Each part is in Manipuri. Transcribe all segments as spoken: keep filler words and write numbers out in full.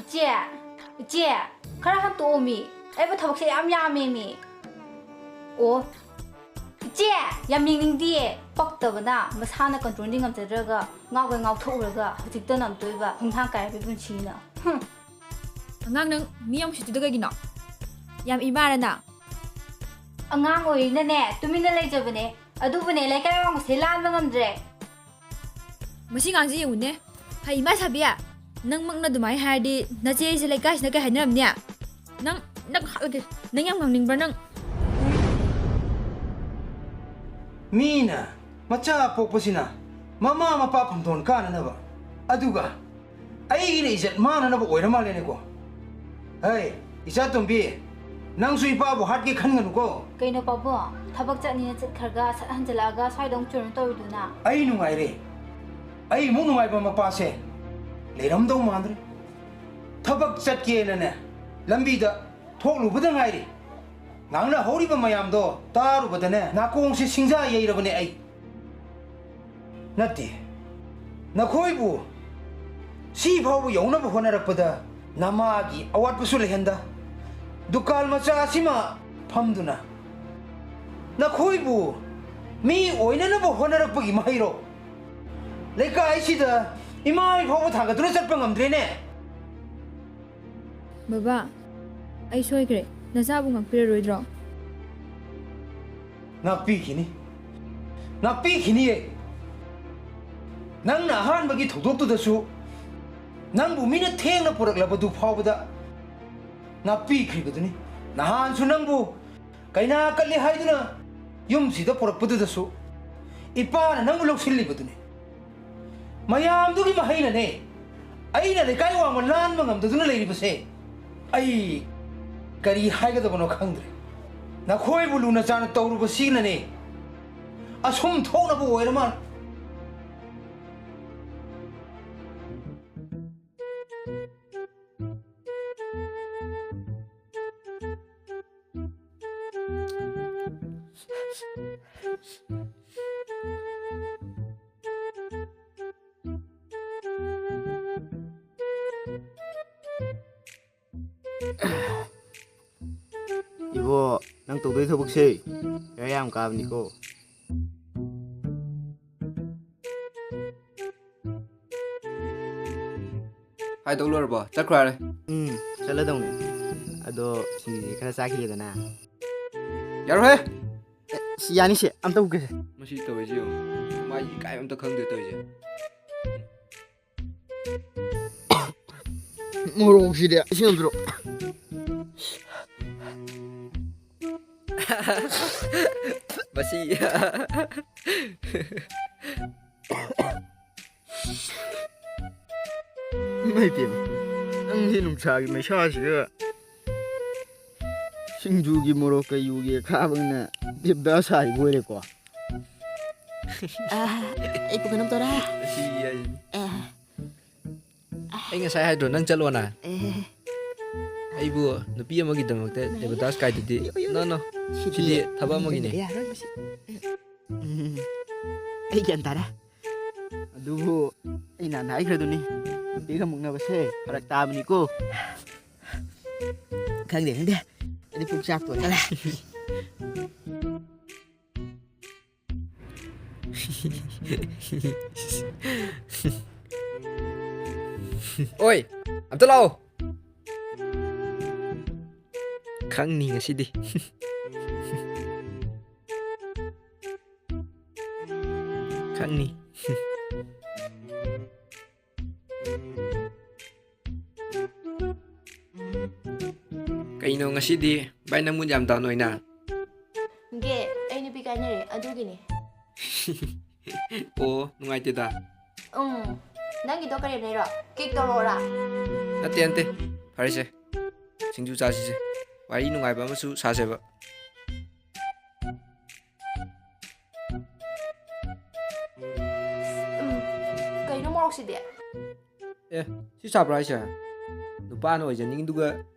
ꯏꯆꯦ, ꯏꯆꯦ, ꯈꯔ ꯍꯟꯇꯣꯛꯑꯣꯃꯤ꯫ ꯑꯩꯕꯨ ꯊꯕꯛꯁꯦ ꯌꯥꯝ ꯌꯥꯝꯃꯦꯃꯤ꯫ ꯑꯣ, ꯏꯆꯦ, ꯌꯥꯝ ꯌꯦꯡꯅꯤꯡꯗꯤꯌꯦ꯫ ꯄꯛꯇꯕꯅ ꯃꯁꯥꯅ controlꯗꯤ ꯉꯝꯖꯗ꯭ꯔꯒ ꯉꯥꯎꯒꯩ ꯉꯥꯎꯊꯣꯛꯎꯔꯒ ꯍꯧꯖꯤꯛꯇ ꯅꯝꯗꯣꯏꯕ ꯈꯣꯡꯊꯥꯡ ꯀꯥꯏꯔꯕꯤ ꯄꯨꯟꯁꯤꯅ꯫ ꯍꯨꯝ꯫ ꯑꯉꯥꯡ, ꯅꯪ ꯃꯤ ꯌꯥꯝ ꯎꯁꯤꯠꯇ꯭ꯔꯤꯗꯣ ꯀꯩꯒꯤꯅꯣ? ꯌꯥꯝ ꯏꯃꯥꯔꯅ? ꯑꯉꯥꯡ ꯑꯣꯏꯔꯤꯅꯅꯦ, ꯇꯨꯃꯤꯟꯅ ꯂꯩꯖꯕꯅꯦ꯫ ꯑꯗꯨꯕꯨꯅꯦ, ꯂꯩꯀꯥꯏ ꯑꯋꯥꯡꯕꯁꯦ ꯂꯥꯟꯕ ꯉꯝꯗ꯭ꯔꯦ꯫ ꯃꯁꯤ ꯉꯥꯡꯁꯦ ꯌꯦꯡꯉꯨꯅꯦ꯫ ꯍꯩ, ꯏꯃꯥ ꯁꯥꯕꯤ, ꯅꯪꯃꯛꯅ ꯑꯗꯨꯃꯥꯏꯅ ꯍꯥꯏꯔꯗꯤ, ꯅꯆꯦ ꯑꯩꯁꯦ ꯂꯩꯀꯥꯏꯁꯤꯅ ꯀꯩ ꯍꯥꯏꯅꯔꯝꯅꯤ? ꯅꯪ, ꯅꯪ ꯍꯥꯠꯂꯒꯦ꯫ ꯅꯪ ꯌꯥꯝ ꯉꯥꯡꯅꯤꯡꯕ꯭ꯔꯥ ꯅꯪ? ꯃꯤꯅ ꯃꯆꯥ ꯄꯣꯛꯄꯁꯤꯅ ꯃꯃꯥ ꯃꯄꯥ ꯐꯝꯗꯣꯟ ꯀꯥꯅꯅꯕ, ꯑꯗꯨꯒ ꯑꯩꯒꯤꯅ ꯏꯖꯠ ꯃꯥꯡꯅꯅꯕ ꯑꯣꯏꯔ ꯃꯥꯜꯂꯦꯅꯦꯀꯣ꯫ ꯍꯩ, ꯏꯆꯥ ꯇꯣꯝꯕꯤ, ꯅꯪꯁꯨ ꯏꯄꯥꯕꯨ ꯍꯥꯠꯀꯦ ꯈꯟꯒꯅꯨꯀꯣ꯫ ꯀꯩꯅꯣ ꯄꯥꯕꯨꯡ, ꯊꯕꯛ ꯆꯠꯅꯤꯅ ꯆꯠꯈ꯭ꯔꯒ ꯁꯠ ꯍꯟꯖꯜꯂꯛꯑꯒ ꯁ꯭ꯋꯥꯏꯗ ꯑꯃꯨꯛ ꯆꯨꯔꯨ ꯇꯧꯔꯤꯗꯨꯅ? ꯑꯩ ꯅꯨꯡꯉꯥꯏꯔꯦ꯫ ꯑꯩꯃꯨꯛ ꯅꯨꯡꯉꯥꯏꯕ ꯃꯄꯥꯁꯦ ꯂꯩꯔꯝꯗꯧ ꯃꯥꯟꯗ꯭ꯔꯦ꯫ ꯊꯕꯛ ꯆꯠꯀꯦꯅꯅꯦ ꯂꯝꯕꯤꯗ ꯊꯣꯛꯂꯨꯕꯗ ꯉꯥꯏꯔꯤ꯫ ꯉꯥꯡꯅꯍꯧꯔꯤꯕ ꯃꯌꯥꯝꯗꯣ ꯇꯥꯔꯨꯕꯗꯅꯦ ꯅꯥꯀꯣꯡꯁꯦ ꯁꯤꯡꯖꯥ ꯌꯩꯔꯕꯅꯦ ꯑꯩ꯫ ꯅꯠꯇꯦ, ꯅꯈꯣꯏꯕꯨ ꯁꯤ ꯐꯥꯎꯕ ꯌꯧꯅꯕ ꯍꯣꯠꯅꯔꯛꯄꯗ ꯅꯃꯥꯒꯤ ꯑꯋꯥꯠꯄꯁꯨ ꯂꯩꯍꯟꯗ, ꯗꯨꯀꯥꯟ ꯃꯆꯥ ꯑꯁꯤꯃ ꯐꯝꯗꯨꯅ ꯅꯈꯣꯏꯕꯨ ꯃꯤ ꯑꯣꯏꯅꯅꯕ ꯍꯣꯠꯅꯔꯛꯄꯒꯤ ꯃꯍꯩꯔꯣ? ꯂꯩꯀꯥꯏꯁꯤꯗ ꯏꯃꯥ ꯐꯥꯎꯕ ꯊꯥꯡꯒꯠꯇꯨꯅ ꯆꯠꯄ ꯉꯝꯗ꯭ꯔꯦꯅꯦ꯫ ꯕꯕꯥ, ꯑꯩ ꯁꯣꯏꯈ꯭ꯔꯦ꯫ ꯅꯆꯥꯕꯨ ꯉꯥꯛꯄꯤꯔꯔꯣꯏꯗ꯭ꯔꯣ? ꯉꯥꯛꯄꯤꯈꯤꯅꯤ, ꯉꯥꯛꯄꯤꯈꯤꯅꯤꯌꯦ꯫ ꯅꯪꯅ ꯑꯍꯥꯟꯕꯒꯤ ꯊꯧꯗꯣꯛꯇꯨꯗꯁꯨ ꯅꯪꯕꯨ ꯃꯤꯅ ꯊꯦꯡꯅ ꯄꯨꯔꯛꯂꯕꯗꯨ ꯐꯥꯎꯕꯗ ꯉꯥꯛꯄꯤꯈ꯭ꯔꯤꯕꯗꯨꯅꯤ꯫ ꯅꯍꯥꯟꯁꯨ ꯅꯪꯕꯨ ꯀꯩꯅꯥ ꯀꯠꯂꯤ ꯍꯥꯏꯗꯨꯅ ꯌꯨꯝꯁꯤꯗ ꯄꯨꯔꯛꯄꯗꯨꯗꯁꯨ ꯏꯄꯥꯅ ꯅꯪꯕꯨ ꯂꯧꯁꯤꯜꯂꯤꯕꯗꯨꯅꯤ꯫ ꯃꯌꯥꯝꯗꯨꯒꯤ ꯃꯍꯩꯅꯅꯦ ꯑꯩꯅ ꯂꯩꯀꯥꯏ ꯋꯥꯡꯃ ꯂꯥꯟꯕ ꯉꯝꯗꯗꯨꯅ ꯂꯩꯔꯤꯕꯁꯦ꯫ ꯑꯩ ꯀꯔꯤ ꯍꯥꯏꯒꯗꯕꯅꯣ ꯈꯪꯗ꯭ꯔꯦ꯫ ꯅꯈꯣꯏꯕꯨ ꯂꯨꯅ ꯆꯥꯟꯅ ꯇꯧꯔꯨꯕꯁꯤꯅꯅꯦ ꯑꯁꯨꯝ ꯊꯣꯛꯅꯕ ꯑꯣꯏꯔ ꯃꯥꯜꯂꯦ꯫ ꯏꯕꯣ, ꯅꯪ ꯇꯧꯗꯣꯏ ꯊꯕꯛꯁꯦ ꯕꯦꯔꯥ ꯌꯥꯝ ꯀꯥꯕꯅꯤꯀꯣ꯫ ꯍꯥꯏꯗꯣꯛ ꯂꯣꯏꯔꯕꯣ? ꯆꯠꯈ꯭ꯔꯣ ꯍꯥꯏꯔꯦ꯫ ꯎꯝ, ꯆꯠꯂꯗꯧꯅꯦ꯫ ꯑꯗꯣ ꯁꯤꯡꯖꯨꯁꯤ ꯈꯔ ꯆꯥꯈꯤꯒꯦꯗꯅ꯫ ꯌꯥꯔꯣꯏꯍꯦ! ꯑꯦ, ꯁꯤ ꯌꯥꯅꯤꯁꯦ, ꯑꯝꯇ ꯎꯒꯦꯁꯦ꯫ ꯃꯁꯤ ꯇꯧꯔꯤꯁꯤ ꯌꯦꯡꯉꯨ꯫ ꯃꯥ ꯏꯀꯥꯏꯕ ꯑꯝꯇ ꯈꯪꯗꯦ ꯇꯧꯔꯤꯁꯦ꯫ ꯃꯣꯔꯣꯛꯁꯤꯗꯤ ꯏꯁꯤꯡ ꯑꯝ ꯄꯤꯔꯛꯑꯣ꯫ ꯃꯁꯤ꯫ ꯏꯃꯥꯏ ꯄꯦꯝꯃ, ꯅꯪꯗꯤ ꯅꯨꯡꯁꯥꯒꯤ ꯃꯩꯁꯥꯁꯤꯒ ꯁꯤꯡꯖꯨꯒꯤ ꯃꯣꯔꯣꯛꯀ ꯌꯨꯒꯤ ꯑꯈꯥꯕꯒꯅ ꯗꯦꯕꯗꯥꯁ ꯁꯥꯔꯤꯕ ꯑꯣꯏꯔꯦꯀꯣ꯫ ꯑꯥ, ꯑꯩ ꯄꯨꯛ ꯀꯩꯅꯣꯝ ꯇꯧꯔꯦ꯫ ꯁꯤ ꯌꯥꯏ꯫ ꯑꯥ꯫ ꯑꯩ ꯉꯁꯥꯏ ꯍꯥꯏꯗ꯭ꯔꯣ ꯅꯪ ꯆꯠꯂꯣꯅ? ꯑꯦ꯫ ꯑꯩꯕꯨ ꯅꯨꯄꯤ ꯑꯃꯒꯤꯗꯃꯛꯇ ꯗꯦꯕꯗꯥꯁ ꯀꯥꯏꯗꯨꯗꯤ? ꯅꯣ, ꯅꯣ꯫ ꯁꯤꯗꯤ ꯁꯤꯗꯤ ꯊꯕꯛ ꯑꯃꯒꯤꯅꯤ꯫ ꯌꯥꯔꯣꯏ ꯃꯁꯤ꯫ ꯎꯝ, ꯑꯩ ꯒ꯭ꯌꯥꯟ ꯇꯥꯔꯦ꯫ ꯑꯗꯨꯕꯨ ꯑꯩ ꯅꯍꯥꯟ ꯍꯥꯏꯈ꯭ꯔꯗꯨꯅꯤ, ꯅꯨꯄꯤꯒ ꯃꯨꯛꯅꯕꯁꯦ ꯐꯔꯛ ꯇꯥꯕꯅꯤꯀꯣ꯫ ꯈꯪꯗꯦ, ꯈꯪꯗꯦ꯫ ꯑꯩꯗꯤ ꯄꯨꯛ ꯆꯥꯛꯇꯣꯔꯦ꯫ ꯑꯣꯏ, ꯑꯝꯇ ꯂꯥꯛꯑꯣ꯫ ꯈꯪꯅꯤ ꯉꯁꯤꯗꯤ꯫ ꯈꯪꯅꯤ꯫ ꯀꯩꯅꯣ ꯉꯁꯤꯗꯤ ꯚꯥꯏ ꯅꯪ ꯃꯨꯠ ꯌꯥꯝ ꯗꯥꯎꯟ ꯑꯣꯏꯅ? ꯒꯦ, ꯑꯩ ꯅꯨꯄꯤ ꯀꯥꯏꯅꯔꯦ, ꯑꯗꯨꯒꯤꯅꯦ꯫ ꯑꯣ, ꯅꯨꯡꯉꯥꯏꯇꯦꯗ꯫ ꯎꯝ, ꯅꯪꯒꯤꯗꯣ ꯀꯔꯦꯝꯅꯩꯔꯣ? ꯀꯤꯛ ꯇꯧꯔꯛꯑꯣꯔꯥ? ꯅꯠꯇꯦ, ꯅꯠꯇꯦ꯫ ꯐꯔꯦꯁꯦ꯫ ꯁꯤꯡꯖꯨ ꯆꯥꯁꯤꯁꯦ꯫ ꯋꯥꯔꯤ ꯅꯨꯡꯉꯥꯏꯕ ꯑꯃꯁꯨ ꯁꯥꯁꯦꯕ꯫ ꯎꯝ, ꯀꯩꯅꯣ ꯃꯣꯔꯣꯛꯁꯤꯗꯤ? ꯑꯦ, ꯁꯤ ꯁꯥꯕ꯭ꯔꯥ ꯍꯥꯏꯁꯦ? ꯅꯨꯄꯥꯅ ꯑꯣꯏꯖꯅꯤꯡꯉꯤꯗꯨꯒ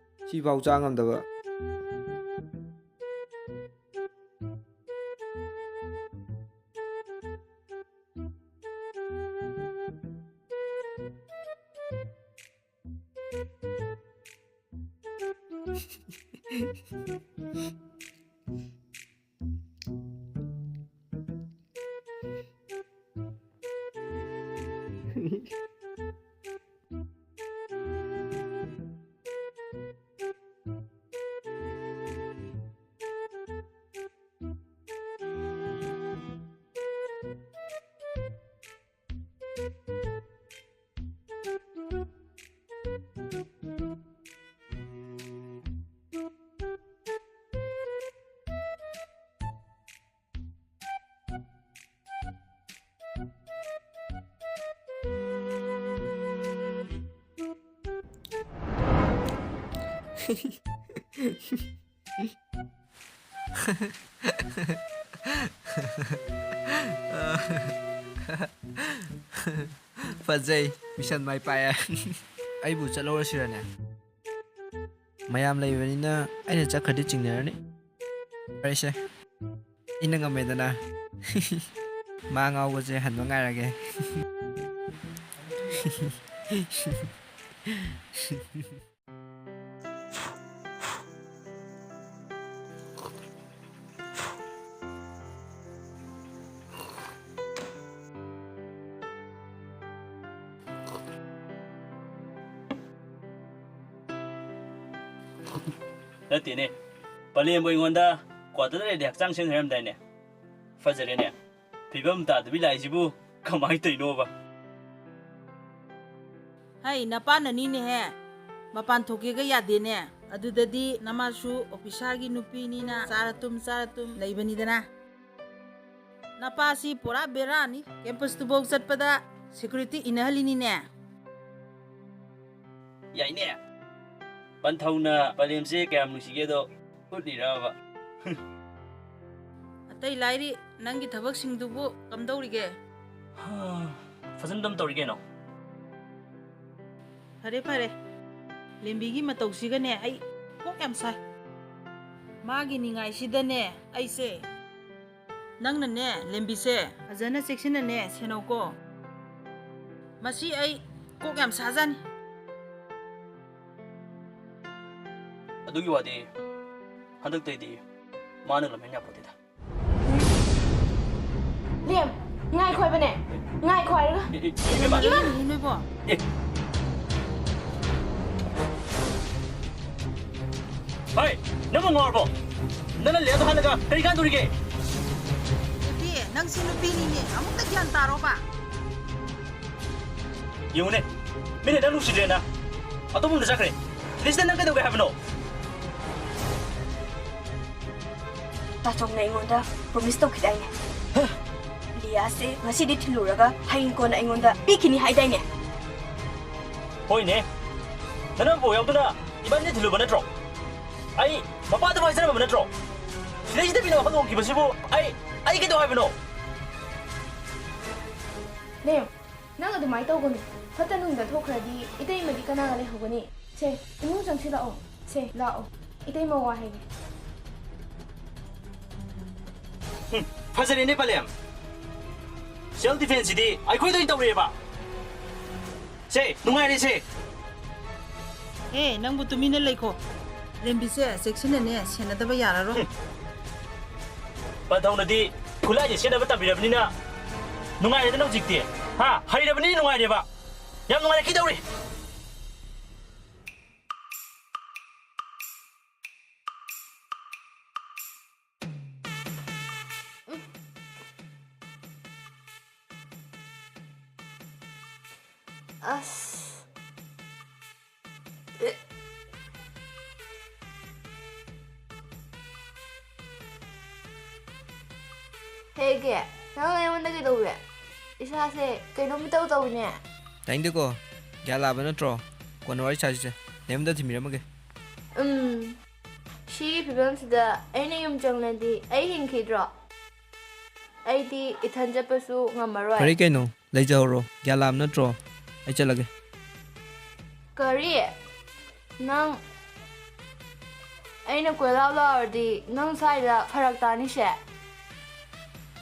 ꯁꯤꯐꯥꯎ ꯆꯥ ꯉꯝꯗꯕ꯫ ꯐꯖꯩ, mission ꯃꯥꯏ ꯄꯥꯛꯑꯦ꯫ ꯑꯩꯕꯨ ꯆꯠꯍꯧꯔꯁꯤꯔꯅꯦ? ꯃꯌꯥꯝ ꯂꯩꯕꯅꯤꯅ ꯑꯩꯅ ꯆꯠꯈ꯭ꯔꯗꯤ ꯆꯤꯡꯅꯔꯅꯤ꯫ ꯐꯔꯦꯁꯦ, ꯑꯩꯅ ꯉꯝꯃꯦꯗꯅ꯫ ꯃꯥ ꯉꯥꯎꯕꯁꯦ ꯍꯟꯕ ꯉꯥꯏꯔꯒꯦ꯫ ꯅꯠꯇꯦꯅꯦ, ꯄꯂꯦꯝꯕꯨ ꯑꯩꯉꯣꯟꯗ quarter ꯂꯩꯔꯗꯤ ꯍꯛꯆꯥꯡ ꯁꯦꯡ ꯍꯥꯏꯔꯝꯗꯥꯏꯅꯦ? ꯐꯖꯔꯦꯅꯦ, ꯐꯤꯕꯝ ꯇꯥꯗꯕꯤ ꯂꯥꯛꯏꯁꯤꯕꯨ ꯀꯃꯥꯏꯅ ꯇꯧꯔꯤꯅꯣꯕ? ꯍꯩ, ꯅꯄꯥꯅꯅꯤꯅꯦꯍꯦ, ꯃꯄꯥꯟ ꯊꯣꯛꯀꯦꯒ ꯌꯥꯗꯦꯅꯦ꯫ ꯑꯗꯨꯗꯗꯤ ꯅꯃꯥꯁꯨ officerꯒꯤ ꯅꯨꯄꯤꯅꯤꯅ ꯆꯥꯔ ꯇꯨꯝ, ꯆꯥꯔ ꯇꯨꯝ ꯂꯩꯕꯅꯤꯗꯅ꯫ ꯅꯄꯥꯁꯤ ꯄꯨꯔꯥ ꯕꯦꯔꯥꯅꯤ꯫ Campusꯇꯨꯐꯥꯎ ꯆꯠꯄꯗ security ꯏꯟꯅꯍꯜꯂꯤꯅꯤꯅꯦ꯫ ꯌꯥꯏꯅꯦ꯫ ꯄꯟꯊꯧꯅ ꯄꯂꯦꯝꯁꯦ ꯀꯌꯥꯝ ꯅꯨꯡꯁꯤꯒꯦꯗꯣ ꯎꯠꯂꯤꯔꯕ? ꯑꯇꯩ ꯂꯥꯏꯔꯤ, ꯅꯪꯒꯤ ꯊꯕꯛꯁꯤꯡꯗꯨꯕꯨ ꯀꯝꯗꯧꯔꯤꯒꯦ? ꯐꯖꯅ ꯑꯗꯨꯝ ꯇꯧꯔꯤ ꯀꯩꯅꯣ꯫ ꯐꯔꯦ, ꯐꯔꯦ꯫ ꯂꯦꯝꯕꯤꯒꯤ ꯃꯇꯧꯁꯤꯒꯅꯦ ꯑꯩ ꯀꯣꯛ ꯌꯥꯝ ꯁꯥꯏ꯫ ꯃꯥꯒꯤ ꯅꯤꯡꯉꯥꯏꯁꯤꯗꯅꯦ ꯑꯩꯁꯦ ꯅꯪꯅꯅꯦ, ꯂꯦꯝꯕꯤꯁꯦ ꯐꯖꯅ ꯆꯦꯛꯁꯤꯟꯅꯅꯦ ꯁꯦꯟꯅꯧꯀꯣ꯫ ꯃꯁꯤ ꯑꯩ ꯀꯣꯛ ꯌꯥꯝ ꯁꯥꯖꯥꯅꯤ꯫ ꯑꯗꯨꯒꯤ ꯋꯥꯗꯤ ꯍꯟꯗꯛꯇꯩꯗꯤ ꯃꯥꯅ ꯂꯝꯍꯦꯟ ꯌꯥꯄꯣꯠꯇꯦꯗ꯫ ꯂꯦꯝ, ꯉꯥꯏꯈꯣ ꯍꯥꯏꯕꯅꯦ꯫ ꯉꯥꯏꯈꯣ ꯍꯥꯏꯔꯒ꯫ ꯑꯦ, ꯑꯦ, ꯏꯕꯦꯝꯃ꯫ ꯏꯕꯦꯝ! ꯅꯣꯏꯕꯣ꯫ ꯑꯦ꯫ ꯍꯩ, ꯅꯪꯕꯨ ꯉꯥꯎꯔꯕꯣ? ꯅꯪꯅ ꯂꯦꯝꯗ ꯍꯥꯠꯂꯒ ꯀꯔꯤ ꯀꯥꯟꯗꯣꯔꯤꯒꯦ? ꯅꯨꯄꯤ, ꯅꯪꯁꯤ ꯅꯨꯄꯤꯅꯤꯅꯦ꯫ ꯑꯃꯨꯛꯇ ꯒ꯭ꯌꯥꯟ ꯇꯥꯔꯣꯕ꯫ ꯌꯦꯡꯉꯨꯅꯦ, ꯃꯤꯅ ꯅꯪ ꯅꯨꯡꯁꯤꯗ꯭ꯔꯦꯅ ꯑꯇꯣꯞꯄ ꯑꯃꯗ ꯆꯠꯈ꯭ꯔꯦ꯫ ꯁꯤꯗꯩꯁꯤꯗ ꯅꯪ ꯀꯩꯗꯧꯒꯦ ꯍꯥꯏꯕꯅꯣ? ꯇꯥꯆꯧꯅ ꯑꯩꯉꯣꯟꯗ promise ꯇꯧꯈꯤꯗꯥꯏꯅꯦ? ꯍ! ꯂꯤꯌꯥꯁꯦ ꯉꯁꯤꯗꯤ ꯊꯤꯜꯂꯨꯔꯒ ꯍꯌꯦꯡ ꯀꯣꯟꯅ ꯑꯩꯉꯣꯟꯗ ꯄꯤꯈꯤꯅꯤ ꯍꯥꯏꯗꯥꯏꯅꯦ? ꯍꯣꯏꯅꯦ, ꯅꯅꯝꯕꯣꯛ ꯌꯥꯎꯗꯅ ꯏꯕꯥꯅꯤꯅ ꯊꯤꯜꯂꯨꯕ ꯅꯠꯇ꯭ꯔꯣ? ꯑꯩ ꯃꯄꯥꯗꯕꯨ ꯍꯥꯏꯖꯔꯝꯃꯕ ꯅꯠꯇ꯭ꯔꯣ? ꯁꯤꯗꯩꯁꯤꯗ ꯃꯤꯅ ꯋꯥꯈꯜ ꯍꯣꯡꯈꯤꯕꯁꯤꯕꯨ ꯑꯩ, ꯑꯩ ꯀꯩꯗꯧ ꯍꯥꯏꯕꯅꯣ? ꯅꯦ, ꯅꯪ ꯑꯗꯨꯃꯥꯏꯅ ꯇꯧꯒꯅꯨ꯫ ꯐꯠꯇ ꯅꯨꯡꯗ ꯊꯣꯛꯈ꯭ꯔꯗꯤ ꯏꯇꯩꯃꯗꯤ ꯀꯅꯥꯒ ꯂꯩꯍꯧꯒꯅꯤ? ꯁꯦ, ꯏꯃꯨꯡ ꯆꯪꯁꯤꯜꯂꯛꯑꯣ꯫ ꯁꯦ, ꯂꯥꯛꯑꯣ꯫ ꯏꯇꯩꯃ ꯋꯥ ꯍꯥꯏꯒꯦ꯫ ꯍꯨꯝ, ꯐꯖꯔꯦꯅꯦ, ꯄꯂꯦꯝ꯫ Self defense ꯁꯤꯗꯤ ꯑꯩꯈꯣꯏꯗ ꯑꯣꯏꯅ ꯇꯧꯔꯛꯑꯦꯕ꯫ ꯁꯦ, ꯅꯨꯡꯉꯥꯏꯔꯦꯁꯦ꯫ ꯑꯦ, ꯅꯪꯕꯨ ꯇꯨꯃꯤꯟꯅ ꯂꯩꯈꯣ꯫ ꯂꯦꯝꯕꯤꯁꯦ, ꯆꯦꯛꯁꯤꯟꯅꯅꯦ, ꯁꯦꯟꯅꯗꯕ ꯌꯥꯔꯔꯣꯏ꯫ ꯍꯨꯝ꯫ ꯄꯟꯊꯧꯅꯗꯤ ꯈꯨꯠꯂꯥꯏꯁꯦ ꯁꯦꯠꯅꯕ ꯇꯝꯕꯤꯔꯕꯅꯤꯅ ꯅꯨꯡꯉꯥꯏꯔꯦꯗꯅ ꯍꯧꯖꯤꯛꯇꯤ꯫ ꯍꯥ? ꯍꯩꯔꯕꯅꯤꯅ ꯅꯨꯡꯉꯥꯏꯔꯦꯕ꯫ ꯌꯥꯝ ꯅꯨꯡꯉꯥꯏꯔꯛꯈꯤꯗꯧꯔꯤ꯫ ꯑꯁ꯫ ꯍꯦꯒꯦ, ꯅꯪ ꯑꯩꯉꯣꯟꯗ ꯀꯩꯗꯧꯔꯦ? ꯏꯁꯥꯁꯦ ꯀꯩꯅꯣꯝ ꯏꯇꯧ ꯇꯧꯏꯅꯦ꯫ ꯇꯥꯅꯤꯡꯗꯦꯀꯣ, ꯒ꯭ꯌꯥꯟ ꯂꯥꯕ ꯅꯠꯇ꯭ꯔꯣ? ꯀꯣꯟꯅ ꯋꯥꯔꯤ ꯁꯥꯁꯤꯁꯦ, ꯅꯦꯝꯗ ꯊꯤꯟꯕꯤꯔꯝꯃꯒꯦ꯫ ꯎꯝ, ꯁꯤꯒꯤ ꯐꯤꯕꯝꯁꯤꯗ ꯑꯩꯅ ꯌꯨꯝ ꯆꯪꯂꯗꯤ ꯑꯩ ꯍꯤꯡꯈꯤꯗ꯭ꯔꯣ? ꯑꯩꯗꯤ ꯏꯊꯟ ꯆꯠꯄꯁꯨ ꯉꯝꯃꯔꯣꯏ꯫ ꯐꯔꯦ ꯀꯩꯅꯣ, ꯂꯩꯖꯍꯧꯔꯣ, ꯒ꯭ꯌꯥꯟ ꯂꯥꯕ ꯅꯠꯇ꯭ꯔꯣ? ꯑꯩ ꯆꯠꯂꯒꯦ꯫ ꯀꯔꯤ? ꯅꯪ ꯑꯩꯅ ꯀꯣꯏꯂꯥꯎ ꯂꯥꯎꯔꯗꯤ ꯅꯪ ꯁ꯭ꯋꯥꯏꯗ ꯐꯔꯛ ꯇꯥꯅꯤꯁꯦ?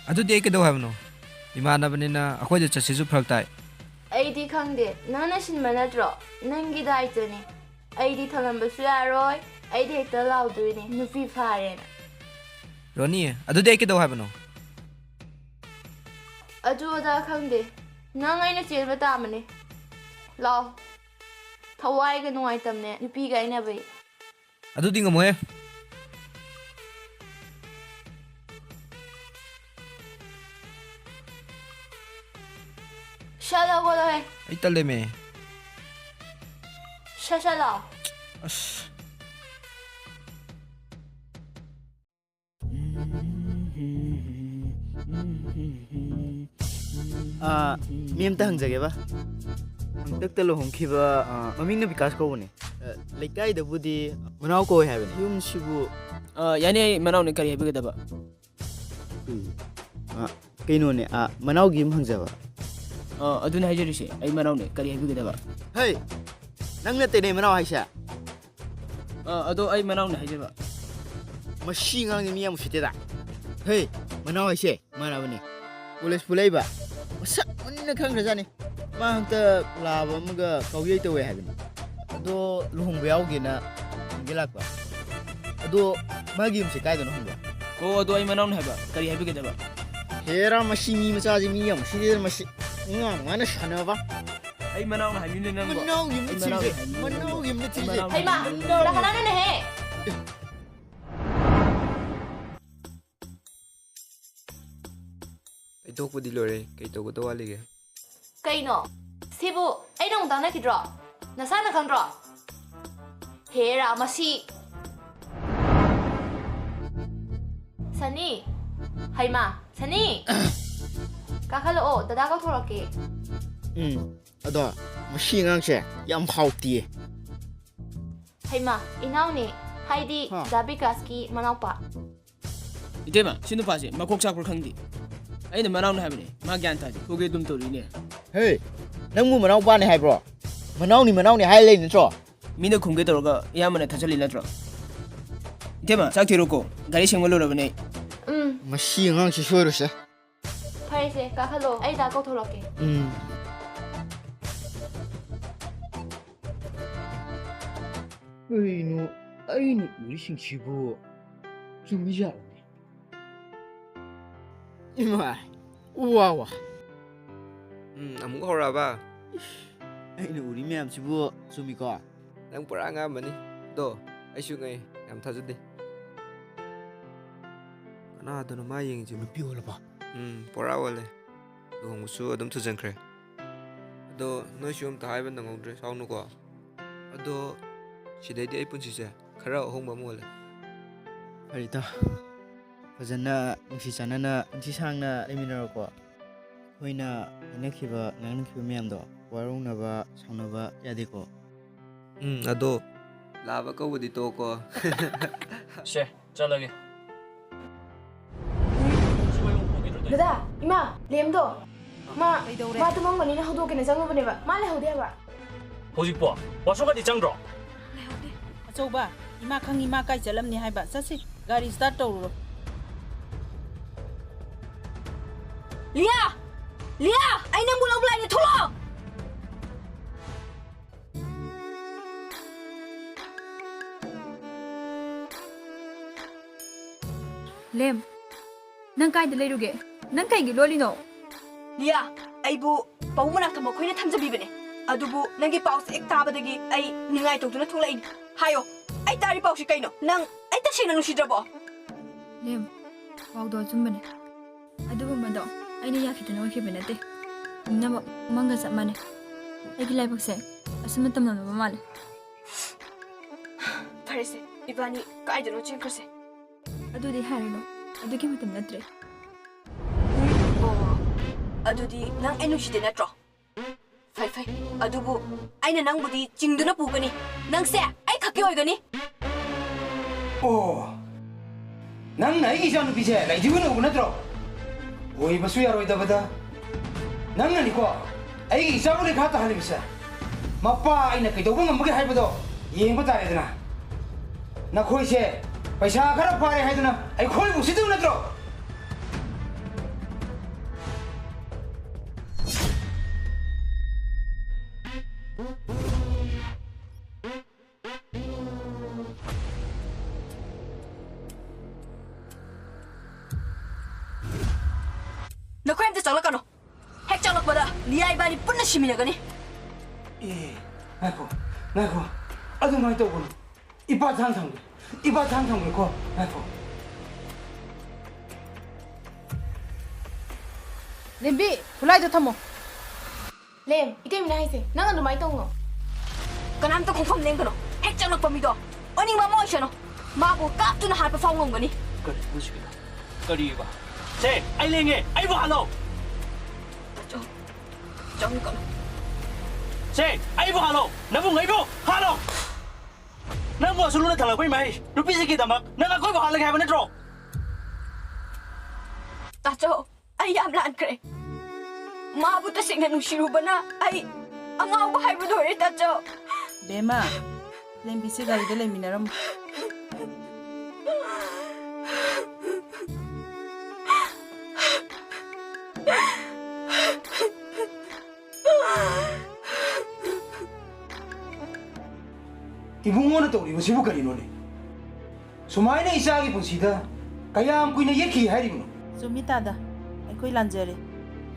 ꯑꯗꯨꯗꯤ ꯑꯩ ꯀꯩꯗꯧ ꯍꯥꯏꯕꯅꯣ? ꯏꯃꯥꯟꯅꯕꯅꯤꯅ ꯑꯩꯈꯣꯏꯗ ꯆꯠꯁꯤꯁꯨ ꯐꯔꯛ ꯇꯥꯏ꯫ ꯑꯩꯗꯤ ꯈꯪꯗꯦ, ꯅꯪꯅ ꯁꯤꯟꯕ ꯅꯠꯇ꯭ꯔꯣ? ꯅꯪꯒꯤ ꯗꯥꯏꯇꯅꯤ꯫ ꯑꯩꯗꯤ ꯊꯝꯂꯝꯕꯁꯨ ꯌꯥꯔꯣꯏ, ꯑꯩꯗꯤ ꯍꯦꯛꯇ ꯂꯥꯎꯗꯣꯏꯅꯦ, ꯅꯨꯄꯤ ꯐꯥꯔꯦꯅ꯫ ꯔꯣꯅꯤ, ꯑꯗꯨꯗꯤ ꯑꯩ ꯀꯩꯗꯧ ꯍꯥꯏꯕꯅꯣ? ꯑꯗꯨ ꯑꯗꯥ ꯈꯪꯗꯦ, ꯅꯪ ꯑꯩꯅ ꯆꯦꯟꯕ ꯇꯥꯕꯅꯦ꯫ ꯂꯥꯎ꯫ ꯊꯋꯥꯏꯒ ꯅꯨꯡꯉꯥꯏꯇꯝꯅꯦ ꯅꯨꯄꯤꯒ ꯀꯥꯏꯅꯕꯩ꯫ ꯑꯗꯨꯗꯤ ꯉꯝꯃꯣꯏꯍꯦ꯫ ꯁꯠ ꯍꯧꯒꯠꯂꯣꯍꯦ꯫ ꯑꯩ ꯇꯜꯂꯦꯃꯦ꯫ ꯁꯠ ꯁꯠ ꯂꯥꯎ꯫ ꯑꯁ꯫ ꯑꯥ, ꯃꯤ ꯑꯝꯇ ꯍꯪꯖꯒꯦꯕ꯫ ꯍꯟꯗꯛꯇ ꯂꯨꯍꯣꯡꯈꯤꯕ, ꯑꯥ, ꯃꯃꯤꯡꯅ ꯕꯤꯀꯥꯁ ꯀꯧꯕꯅꯦ꯫ ꯑ, ꯂꯩꯀꯥꯏꯗꯕꯨꯗꯤ ꯃꯅꯥꯎ ꯀꯧꯋꯦ ꯍꯥꯏꯕꯅꯦ꯫ ꯌꯨꯝꯁꯤꯕꯨ ꯑ, ꯌꯥꯅꯤ, ꯑꯩ ꯃꯅꯥꯎꯅꯦ, ꯀꯔꯤ ꯍꯥꯏꯕꯤꯒꯗꯕ? ꯎꯝ꯫ ꯑ, ꯀꯩꯅꯣꯅꯦ, ꯑ, ꯃꯅꯥꯎꯒꯤ ꯑꯃ ꯍꯪꯖꯕ꯫ ꯑ, ꯑꯗꯨꯅꯦ ꯍꯥꯏꯖꯔꯤꯁꯦ, ꯑꯩ ꯃꯅꯥꯎꯅꯦ, ꯀꯔꯤ ꯍꯥꯏꯕꯤꯒꯗꯕ? ꯍꯩ! ꯅꯪ ꯅꯠꯇꯦꯅꯦ ꯃꯅꯥꯎ ꯍꯥꯏꯁꯦ? ꯑ, ꯑꯗꯣ ꯑꯩ ꯃꯅꯥꯎꯅꯦ ꯍꯥꯏꯖꯕ꯫ ꯃꯁꯤ ꯑꯉꯥꯡꯁꯦ ꯃꯤ ꯌꯥꯝ ꯎꯁꯤꯠꯇꯦꯗ꯫ ꯍꯩ! ꯃꯅꯥꯎ ꯍꯥꯏꯁꯦ ꯃꯥꯟꯅꯕꯅꯦ꯫ ꯀꯣꯂꯦꯖ ꯄꯨꯜꯂꯛꯏꯕ꯫ ꯃꯁꯛ ꯃꯨꯟꯅ ꯈꯪꯈ꯭ꯔꯖꯥꯠꯅꯤ꯫ ꯃꯥ ꯍꯟꯇꯛ ꯂꯥꯕ ꯑꯃꯒ ꯀꯥꯎꯖꯩ ꯇꯧꯋꯦ ꯍꯥꯏꯕꯅꯤ꯫ ꯑꯗꯣ ꯂꯨꯍꯣꯡꯕ ꯌꯥꯎꯒꯦꯅ ꯍꯪꯒꯦ ꯂꯥꯛꯄ꯫ ꯑꯗꯣ ꯃꯥꯒꯤ ꯌꯨꯝꯁꯦ ꯀꯥꯏꯗꯅꯣ ꯍꯪꯕ? ꯑꯣ, ꯑꯗꯣ ꯑꯩ ꯃꯅꯥꯎꯅꯦ ꯍꯥꯏꯕ꯫ ꯀꯔꯤ ꯍꯥꯏꯕꯤꯒꯗꯕ? ꯍꯦꯔꯥ, ꯃꯁꯤ ꯃꯤ ꯃꯆꯥꯁꯤ ꯃꯤ ꯌꯥꯝ ꯎꯁꯤꯠꯇꯦꯗ, ꯃꯁꯤ ꯑꯉꯥꯡ ꯃꯥꯅ ꯁꯥꯟꯅꯕ꯫ ꯑꯩ ꯃꯅꯥꯎꯅꯦ ꯍꯥꯏꯕꯅꯤꯅꯦ ꯅꯪꯕꯣ꯫ ꯃꯅꯥꯎꯒꯤ ꯌꯨꯝꯗ ꯑꯩ ꯊꯤꯜꯂꯤꯁꯦ, ꯃꯅꯥꯎꯅꯦ ꯍꯥꯏꯕꯅꯤꯅꯦ ꯃꯅꯥꯎꯒꯤ ꯅꯪꯕꯣ꯫ ꯌꯨꯝꯗ ꯑꯩ ꯊꯤꯜꯂꯤꯁꯦ꯫ ꯃꯅꯥꯎꯅꯦ ꯍꯩꯃꯥ, ꯍꯥꯏꯕꯅꯤꯅꯦ ꯅꯪꯕꯣ꯫ ꯂꯥꯛꯍꯜꯂꯅꯨꯅꯦꯍꯦ꯫ ꯇꯩꯊꯣꯛꯄꯗꯤ ꯂꯣꯏꯔꯦ, ꯀꯩ ꯇꯧꯒꯗꯧ ꯋꯥꯠꯂꯤꯒꯦ? ꯀꯩꯅꯣ? ꯁꯤꯕꯨ ꯑꯩꯅ ꯑꯃꯨꯛ ꯇꯥꯟꯅꯈꯤꯗ꯭ꯔꯣ? ꯅꯁꯥꯅ ꯈꯪꯗ꯭ꯔꯣ? ꯍꯦꯔꯥ, ꯃꯁꯤ! ꯁꯅꯤ! ꯍꯩꯃꯥ! ꯁꯅꯤ! ꯀꯥꯈꯠꯂꯛꯑꯣ, ꯗꯗꯥ ꯀꯧꯊꯣꯔꯛꯀꯦ꯫ ꯎꯝ, ꯑꯗꯣ ꯃꯁꯤ ꯑꯉꯥꯡꯁꯦ ꯌꯥꯝ ꯍꯥꯎꯇꯤꯌꯦ꯫ ꯍꯩꯃꯥ, ꯏꯅꯥꯎꯅꯦ, ꯍꯥꯏꯗꯤ ꯍꯥ꯫ ꯗꯥ ꯕꯤꯀꯥꯁꯀꯤ ꯃꯅꯥꯎꯄꯥ꯫ ꯏꯇꯩꯃ, ꯁꯤ ꯅꯨꯄꯥꯁꯦ ꯃꯀꯣꯛ ꯆꯥꯛꯄ꯭ꯔꯥ ꯈꯪꯗꯦ꯫ ꯑꯩꯅ ꯃꯅꯥꯎꯅꯦ ꯍꯥꯏꯕꯅꯦ, ꯃꯥ ꯒ꯭ꯌꯥꯟ ꯇꯥꯗꯦ, ꯈꯨꯒꯦ ꯑꯗꯨꯝ ꯇꯧꯔꯤꯅꯦ꯫ ꯍꯦ, ꯅꯪꯕꯨ ꯃꯅꯥꯎꯄꯥꯅꯦ ꯍꯥꯏꯕ꯭ꯔꯣ? ꯃꯅꯥꯎꯅꯤ, ꯃꯅꯥꯎꯅꯤ ꯍꯥꯏ ꯂꯩ ꯅꯠꯇ꯭ꯔꯣ? ꯃꯤꯅ ꯈꯨꯝꯒꯦ ꯇꯧꯔꯒ ꯏꯌꯥꯝꯕꯅ ꯊꯠꯆꯜꯂꯤ ꯅꯠꯇ꯭ꯔꯣ? ꯏꯇꯩꯃ, ꯆꯥꯛ ꯊꯤꯔꯨꯀꯣ, ꯒꯥꯔꯤ ꯁꯦꯡꯕ ꯂꯣꯏꯔꯕꯅꯦ ꯑꯩ꯫ ꯎꯝ꯫ ꯃꯁꯤ ꯑꯉꯥꯡꯁꯤ ꯁꯣꯏꯔꯣꯏꯁꯦ꯫ ꯐꯔꯦꯁꯦ, ꯀꯥꯈꯠꯂꯣ, ꯑꯩ ꯗꯥ ꯀꯧꯊꯣꯔꯛꯀꯦ꯫ ꯎꯝ꯫ ꯀꯩꯅꯣ, ꯑꯩꯅ ꯎꯔꯤꯁꯤꯡꯁꯤꯕꯨ ꯆꯨꯝꯃꯤꯖꯥꯠꯂꯅꯦ? ꯏꯃꯥꯏ, ꯋꯥ ꯋꯥ꯫ ꯎꯝ, ꯑꯃꯨꯛ ꯍꯧꯔꯛꯑꯕ? ꯑꯩꯅ ꯎꯔꯤ ꯃꯌꯥꯝꯁꯤꯕꯨ ꯆꯨꯝꯃꯤꯀꯣ? ꯅꯪ ꯄꯨꯔꯥ ꯑꯉꯥꯡ ꯑꯃꯅꯤ꯫ ꯑꯗꯣ ꯑꯩꯁꯨ ꯉꯛꯑꯦ, ꯌꯥꯝ ꯊꯥꯖꯗꯦ꯫ ꯀꯅꯥꯗꯅꯣ ꯃꯥ ꯌꯦꯡꯉꯤꯁꯦ? ꯅꯨꯄꯤ ꯑꯣꯜꯂꯕꯣ? ꯎꯝ, ꯄꯨꯔꯥ ꯑꯣꯜꯂꯦ꯫ ꯂꯨꯍꯣꯡꯕꯁꯨ ꯑꯗꯨꯝ ꯊꯨꯖꯟꯈ꯭ꯔꯦ꯫ ꯑꯗꯣ ꯅꯣꯏꯁꯨ ꯑꯝꯇ ꯍꯥꯏꯕ ꯅꯪꯍꯧꯗ꯭ꯔꯦ, ꯁꯥꯎꯅꯨꯀꯣ꯫ ꯑꯗꯣ ꯁꯤꯗꯩꯗꯤ ꯑꯩ ꯄꯨꯟꯁꯤꯁꯦ ꯈꯔ ꯑꯍꯣꯡꯕ ꯑꯃ ꯑꯣꯜꯂꯦ꯫ ꯐꯔꯦ ꯏꯇꯥꯎ, ꯐꯖꯅ ꯅꯨꯡꯁꯤ ꯆꯥꯟꯅꯅ ꯄꯨꯟꯁꯤ ꯁꯥꯡꯅ ꯂꯩꯃꯤꯟꯅꯔꯣꯀꯣ꯫ ꯑꯩꯈꯣꯏꯅ ꯍꯥꯏꯅꯈꯤꯕ ꯉꯥꯡꯅꯈꯤꯕ ꯃꯌꯥꯝꯗꯣ ꯋꯥꯔꯧꯅꯕ ꯁꯥꯎꯅꯕ ꯌꯥꯗꯦꯀꯣ꯫ ꯎꯝ, ꯑꯗꯣ ꯂꯥꯕ ꯀꯧꯕꯗꯤ ꯇꯣꯛꯑꯣꯀꯣ꯫ ꯁꯦ, ꯆꯠꯂꯒꯦ꯫ ꯗꯗꯥ, ꯏꯃꯥ, ꯂꯦꯝꯗꯣ꯫ ꯃꯥ, ꯀꯩꯗꯧꯔꯦ? ꯃꯥ ꯇꯨꯝꯃꯝꯒꯅꯤꯅ ꯍꯧꯗꯣꯛꯀꯦꯅ ꯆꯪꯉꯨꯕꯅꯦꯕ꯫ ꯃꯥ ꯂꯩꯍꯧꯗꯦ ꯍꯥꯏꯕ꯫ ꯍꯧꯖꯤꯛꯄꯣ? ꯋꯥꯁꯔꯨꯝꯒꯗꯤ ꯆꯪꯗ꯭ꯔꯣ? ꯑꯆꯧꯕ, ꯏꯃꯥ ꯈꯪꯉꯤ ꯃꯥ ꯀꯥꯏ ꯆꯠꯂꯝꯅꯤ ꯍꯥꯏꯕ꯫ ꯆꯠꯁꯤ, ꯒꯥꯔꯤ start ꯇꯧꯔꯨꯔꯣ꯫ ꯂꯤꯌꯥ! ꯂꯤꯌꯥ! ꯑꯩ ꯅꯪꯕꯨ ꯂꯧꯕ ꯂꯥꯛꯏꯅꯦ, ꯊꯣꯛꯂꯛꯑꯣ! ꯂꯦꯝ, ꯅꯪ ꯀꯥꯏꯗ ꯂꯩꯔꯨꯒꯦ? ꯅꯪ ꯀꯩꯒꯤ ꯂꯣꯜꯂꯤꯅꯣ? ꯂꯤꯌꯥ, ꯑꯩꯕꯨ ꯄꯥꯕꯨꯡ ꯃꯅꯥꯛꯇ ꯃꯈꯣꯏꯅ ꯊꯝꯖꯕꯤꯕꯅꯦ꯫ ꯑꯗꯨꯕꯨ ꯅꯪꯒꯤ ꯄꯥꯎꯁꯦ ꯍꯦꯛ ꯇꯥꯕꯗꯒꯤ ꯑꯩ ꯅꯤꯡꯉꯥꯏ ꯇꯧꯗꯨꯅ ꯊꯣꯛꯂꯛꯏꯅꯦ꯫ ꯍꯥꯏꯌꯣ, ꯑꯩ ꯇꯥꯔꯤ ꯄꯥꯎꯁꯤ ꯀꯩꯅꯣ? ꯅꯪ ꯑꯩ ꯇꯁꯦꯡꯅ ꯅꯨꯡꯁꯤꯗ꯭ꯔꯕꯣ? ꯂꯦꯝ, ꯄꯥꯎꯗꯣ ꯑꯆꯨꯝꯕꯅꯦ꯫ ꯑꯗꯨꯒꯨꯝꯕꯗꯣ ꯑꯩꯅ ꯌꯥꯈꯤꯗꯅ ꯑꯣꯏꯈꯤꯕ ꯅꯠꯇꯦ꯫ ꯄꯨꯝꯅꯃꯛ ꯃꯪꯒ ꯆꯞ ꯃꯥꯟꯅꯩ꯫ ꯑꯩꯒꯤ ꯂꯥꯏꯕꯛꯁꯦ ꯑꯁꯨꯝꯅ ꯇꯝꯂꯝꯂꯕ ꯃꯥꯜꯂꯦ꯫ ꯐꯔꯦꯁꯦ, ꯏꯕꯥꯅꯤ ꯀꯥꯏꯗꯅꯣ ꯆꯦꯟꯈ꯭ꯔꯁꯦ꯫ ꯑꯗꯨꯗꯤ ꯍꯥꯏꯔꯅꯨ, ꯑꯗꯨꯒꯤ ꯃꯇꯝ ꯅꯠꯇ꯭ꯔꯦ꯫ ꯑꯣ, ꯑꯗꯨꯗꯤ ꯅꯪ ꯑꯩ ꯅꯨꯡꯁꯤꯗꯦ ꯅꯠꯇ꯭ꯔꯣ? ꯐꯩ, ꯐꯩ꯫ ꯑꯗꯨꯕꯨ ꯑꯩꯅ ꯅꯪꯕꯨꯗꯤ ꯆꯤꯡꯗꯨꯅ ꯄꯨꯒꯅꯤ꯫ ꯅꯪꯁꯦ ꯑꯩ ꯈꯛꯀꯤ ꯑꯣꯏꯒꯅꯤ꯫ ꯑꯣ, ꯅꯪꯅ ꯑꯩꯒꯤ ꯏꯆꯥꯅꯨꯄꯤꯁꯦ ꯂꯩꯊꯦꯡꯅ ꯎꯕ ꯅꯠꯇ꯭ꯔꯣ? ꯑꯣꯏꯕꯁꯨ ꯌꯥꯔꯣꯏꯗꯕꯗ꯫ ꯅꯪꯅꯅꯤꯀꯣ ꯑꯩꯒꯤ ꯏꯆꯥꯕꯨ ꯂꯩꯈꯥ ꯇꯥꯍꯜꯂꯤꯕꯁꯦ꯫ ꯃꯄꯥ ꯑꯩꯅ ꯀꯩꯗꯧꯕ ꯉꯝꯕꯒꯦ ꯍꯥꯏꯕꯗꯣ ꯌꯦꯡꯕ ꯇꯥꯔꯦꯗꯅ꯫ ꯅꯈꯣꯏꯁꯦ ꯄꯩꯁꯥ ꯈꯔ ꯐꯥꯔꯦ ꯍꯥꯏꯗꯨꯅ ꯑꯩꯈꯣꯏꯕꯨ ꯎꯁꯤꯠꯇꯕ ꯅꯠꯇ꯭ꯔꯣ? ꯆꯪꯂꯛꯄꯗ ꯂꯤꯌꯥ ꯏꯕꯥꯅꯤ ꯄꯨꯟꯅ ꯁꯤꯃꯤꯟꯅꯒꯅꯤ꯫ ꯑꯦ, ꯉꯥꯏꯈꯣ, ꯉꯥꯏꯈꯣ꯫ ꯑꯗꯨꯃꯥꯏꯅ ꯇꯧꯒꯅꯨ꯫ ꯏꯄꯥ ꯊꯥꯡ ꯊꯝꯒꯦ꯫ ꯏꯄꯥ ꯊꯥꯡ ꯊꯝꯒꯦꯀꯣ꯫ ꯉꯥꯏꯈꯣ꯫ ꯂꯦꯝꯕꯤ, ꯈꯨꯠꯂꯥꯏꯗꯣ ꯊꯝꯃꯣ꯫ ꯂꯦꯝ, ꯏꯇꯩꯃꯅ ꯍꯥꯏꯁꯦ, ꯅꯪ ꯑꯗꯨꯃꯥꯏꯅ ꯇꯧꯅꯣ꯫ ꯀꯅꯥꯝꯇ ꯈꯣꯡꯐꯝ ꯂꯦꯡꯒꯅꯣ꯫ ꯍꯦꯛ ꯆꯪꯂꯛꯄ ꯃꯤꯗꯣ ꯑꯣꯅꯤꯡꯕ ꯑꯃ ꯑꯣꯏꯁꯅꯨ꯫ ꯃꯥꯕꯨ ꯀꯥꯞꯇꯨꯅ ꯍꯥꯠꯄ ꯐꯥꯎ ꯉꯝꯒꯅꯤ꯫ ꯀꯔꯤꯅꯣ ꯍꯧꯖꯤꯛꯀꯤꯗꯣ? ꯀꯔꯤꯕ? ꯁꯦ, ꯑꯩ ꯂꯦꯡꯉꯦ, ꯑꯩꯕꯨ ꯍꯥꯠꯂꯣ! ꯇꯥꯆꯧ, ꯆꯪꯒꯅꯨ꯫ ꯁꯦ, ꯑꯩꯕꯨ ꯍꯥꯠꯂꯣ! ꯅꯕꯨꯡ ꯑꯩꯕꯨ ꯍꯥꯠꯂꯣ! ꯅꯪꯕꯨ ꯑꯁꯨꯛ ꯂꯨꯅ ꯊꯝꯂꯛꯄ ꯏꯃꯥ, ꯅꯨꯄꯤꯁꯤꯡꯒꯤꯗꯃꯛ ꯅꯪ ꯑꯩꯈꯣꯏꯕꯨ ꯍꯥꯠꯂꯒꯦ ꯍꯥꯏꯕ ꯅꯠꯇ꯭ꯔꯣ? ꯇꯥꯆꯧ, ꯑꯩ ꯌꯥꯝ ꯂꯥꯟꯈ꯭ꯔꯦ꯫ ꯃꯥꯕꯨ ꯇꯁꯦꯡꯅ ꯅꯨꯡꯁꯤꯔꯨꯕꯅ ꯑꯩ ꯑꯉꯥꯎꯕ ꯍꯥꯏꯕꯗꯨ ꯑꯣꯏꯔꯦ, ꯇꯥꯆꯧ꯫ ꯕꯦꯝꯃ, ꯂꯦꯝꯕꯤꯁꯦ ꯒꯥꯔꯤꯗ ꯂꯩꯃꯤꯟꯅꯔꯝꯃꯨ꯫ ꯏꯕꯨꯡꯉꯣꯅ ꯇꯧꯔꯤꯕꯁꯤꯕꯨ ꯀꯔꯤꯅꯣꯅꯦ? ꯁꯨꯃꯥꯏꯅ ꯏꯆꯥꯒꯤ ꯄꯨꯟꯁꯤꯗ ꯀꯌꯥꯝ ꯀꯨꯏꯅ ꯌꯦꯠꯈꯤ ꯍꯥꯏꯔꯤꯕꯅꯣ? ꯆꯨꯝꯃꯤ ꯇꯥꯗ, ꯑꯩꯈꯣꯏ ꯂꯥꯟꯖꯔꯦ꯫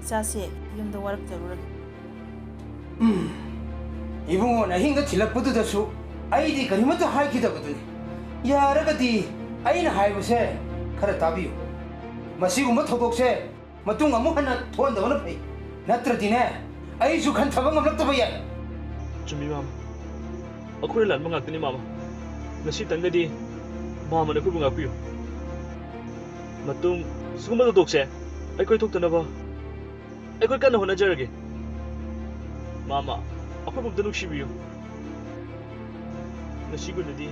ꯏꯆꯥꯁꯦ ꯌꯨꯝꯗ ꯋꯥꯔꯛꯆꯔꯨꯔꯒꯦ꯫ ꯎꯝ꯫ ꯏꯕꯨꯡꯉꯣꯅ ꯑꯍꯤꯡꯗ ꯊꯤꯜꯂꯛꯄꯗꯨꯗꯁꯨ ꯑꯩꯗꯤ ꯀꯔꯤꯃꯠꯇ ꯍꯥꯏꯈꯤꯗꯕꯗꯨꯅꯤ꯫ ꯌꯥꯔꯒꯗꯤ ꯑꯩꯅ ꯍꯥꯏꯕꯁꯦ ꯈꯔ ꯇꯥꯕꯤꯌꯨ꯫ ꯃꯁꯤꯒꯨꯝꯕ ꯊꯧꯗꯣꯛꯁꯦ ꯃꯇꯨꯡ ꯑꯃꯨꯛ ꯍꯟꯅ ꯊꯣꯛꯍꯟꯗꯕꯅ ꯐꯩ꯫ ꯅꯠꯇ꯭ꯔꯗꯤꯅꯦ, ꯑꯩꯁꯨ ꯈꯟꯊꯕ ꯉꯝꯂꯛꯇꯕ ꯌꯥꯏ꯫ ꯆꯨꯝꯃꯤ, ꯃꯥꯃ꯫ ꯑꯩꯈꯣꯏꯅ ꯂꯥꯟꯕ ꯉꯥꯛꯇꯅꯤ, ꯃꯥꯃ꯫ ꯉꯁꯤꯇꯪꯒꯗꯤ ꯃꯥꯃꯅ ꯑꯩꯈꯣꯏꯕꯨ ꯉꯥꯛꯄꯤꯌꯨ꯫ ꯃꯇꯨꯡ ꯁꯤꯒꯨꯝꯕ ꯊꯧꯗꯣꯛꯁꯦ ꯑꯩꯈꯣꯏ ꯊꯣꯛꯇꯅꯕ ꯑꯩꯈꯣꯏ ꯀꯟꯅ ꯍꯣꯠꯅꯖꯔꯒꯦ꯫ ꯃꯥꯃ, ꯑꯩꯈꯣꯏꯕꯨ ꯑꯝꯇ ꯅꯨꯡꯁꯤꯕꯤꯌꯨ꯫ ꯉꯁꯤꯒꯤ ꯑꯣꯏꯅꯗꯤ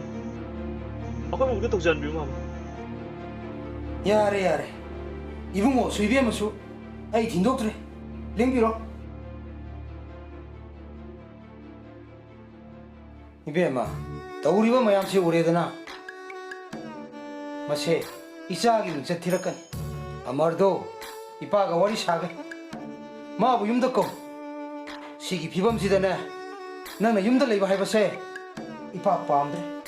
ꯑꯩꯈꯣꯏꯕꯨ ꯑꯝꯇ ꯊꯧꯖꯥꯟꯕꯤꯌꯨ, ꯃꯥꯃ꯫ ꯌꯥꯔꯦ, ꯌꯥꯔꯦ꯫ ꯏꯕꯨꯡꯉꯣꯁꯨ ꯏꯕꯦꯝꯃꯁꯨ ꯑꯩ ꯊꯤꯟꯗꯣꯛꯇ꯭ꯔꯦ꯫ ꯂꯦꯡꯕꯤꯔꯣ꯫ ꯏꯕꯦꯝꯃ, ꯇꯧꯔꯤꯕ ꯃꯌꯥꯝꯁꯤ ꯎꯔꯦꯗꯅ? ꯃꯁꯦ ꯏꯆꯥꯒꯤ ꯃꯤꯡꯆꯠ ꯊꯤꯔꯛꯀꯅꯤ꯫ ꯑꯃꯔꯗꯣ, ꯏꯄꯥꯒ ꯋꯥꯔꯤ ꯁꯥꯒꯦ꯫ ꯃꯥꯕꯨ ꯌꯨꯝꯗ ꯀꯧ꯫ ꯁꯤꯒꯤ ꯐꯤꯕꯝꯁꯤꯗꯅꯦ, ꯅꯪꯅ ꯌꯨꯝꯗ ꯂꯩꯕ ꯍꯥꯏꯕꯁꯦ ꯏꯄꯥ ꯄꯥꯝꯗ꯭ꯔꯦ꯫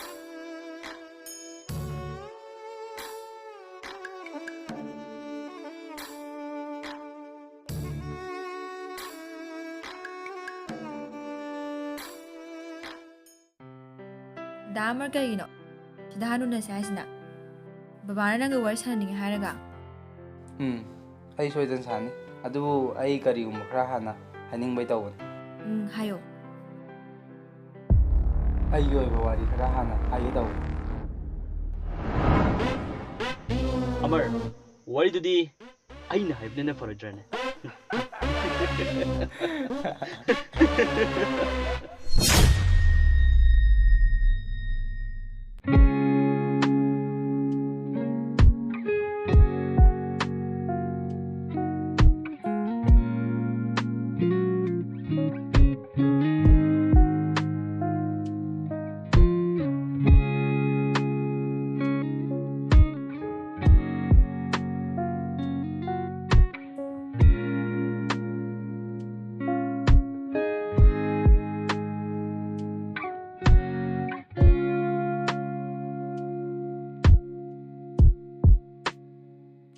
ꯗꯥ ꯑꯃꯔ, ꯀꯩꯒꯤꯅꯣ ꯁꯤꯗ ꯍꯥꯟꯅ ꯎꯅꯁꯦ ꯍꯥꯏꯁꯤꯅ? ꯕꯕꯥꯅ ꯅꯪꯒ ꯋꯥꯔꯤ ꯁꯥꯟꯅꯅꯤꯡꯉꯦ ꯍꯥꯏꯔꯒ? ꯎꯝ, ꯑꯩ ꯁꯣꯏꯗꯅ ꯁꯥꯅꯤ꯫ ꯑꯗꯨꯕꯨ ꯑꯩ ꯀꯔꯤꯒꯨꯝꯕ ꯈꯔ ꯍꯥꯟꯅ ꯍꯥꯏꯅꯤꯡꯕꯩ ꯇꯧꯕꯅꯤ꯫ ꯎꯝ, ꯍꯥꯏꯌꯣ꯫ ꯑꯩꯒꯤ ꯑꯣꯏꯕ ꯋꯥꯔꯤ ꯈꯔ ꯍꯥꯟꯅ ꯍꯥꯏꯒꯦ ꯇꯧꯕꯅꯤ꯫ ꯑꯃꯔ, ꯋꯥꯔꯤꯗꯨꯗꯤ ꯑꯩꯅ ꯍꯥꯏꯕꯅ ꯐꯔꯣꯏꯗ꯭ꯔꯅꯦ?